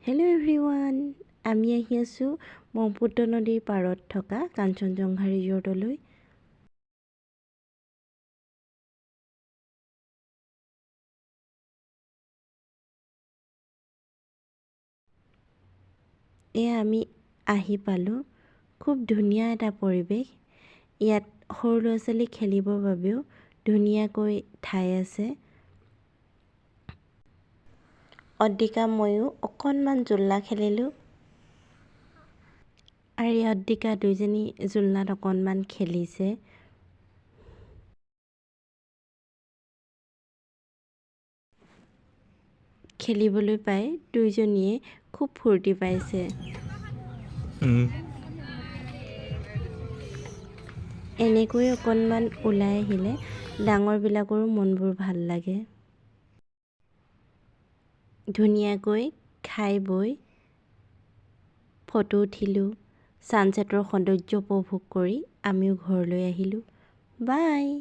Hello' everyone, আমি আহি আছোঁ ব্ৰহ্মপুত্ৰ নদীৰ পাৰত থকা কাঞ্চনজংঘা ৰিজৰ্টলৈ। এয়া আমি আহি পালোঁ। খুব ধুনীয়া এটা পৰিৱেশ। ইয়াত সৰু ল'ৰা ছোৱালী খেলিবৰ বাবেও ধুনীয়াকৈ ঠাই আছে। অদ্ৰিকা ময়ো অকণমান জোলনা খেলিলোঁ আৰু অদ্ৰিকা দুইজনী জোলনাত অকণমান খেলিছে। খেলিবলৈ পাই দুইজনীয়ে খুব ফূৰ্তি পাইছে। এনেকৈ অকণমান ওলাই আহিলে ডাঙৰবিলাকৰো মনবোৰ ভাল লাগে। ধুনীয়াকৈ খাই বৈ ফটো উঠিলোঁ। ছানছেটৰ সৌন্দৰ্য উপভোগ কৰি আমিও ঘৰলৈ আহিলোঁ। বাই।